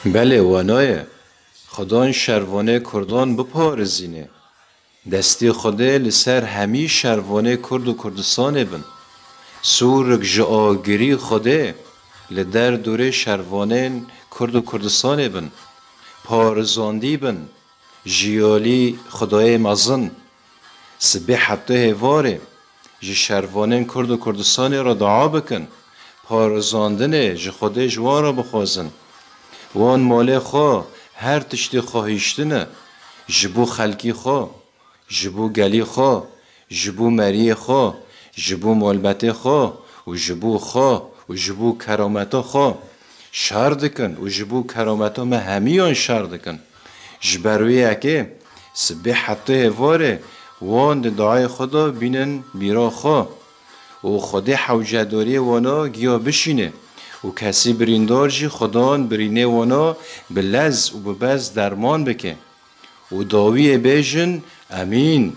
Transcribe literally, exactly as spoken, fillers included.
Belê, wanaye. Xudan şervanê Kurdan biparizîne. Destê Xwedê li ser hemî şervanê Kurd û Kurdistanê bin. Sûrik ji agirî Xwedê li derdorê şervanên Kurd û Kurdistanê bin. Parizandî bin. Ji yalî Xwedayê mezin, sibê heta êvarê ji şervanên Kurd û Kurdistanê re dua bikin, parizandinê ji Xwedê ji wan re bixwazin. Wan malê xwe her tiştê xwe hiştine, ji bo xelkî xwe, ji bo gelî xwe, ji bo meriyê xwe, ji bo malbetê xwe û ji bo xwe û ji bo kerameta xwe şer dikin û ji bo kerameta me hemiyan şer dikin. Ji ber wê yekê sibê heta êvarê wan di duayê xwe de bînin bîra xwe û Xwedê hewcedariyê wana giya bişîne û kesî birîndar jî Xudan birînê wana bi lez û bi bez derman bike û dawiyê bêjin, Emîn.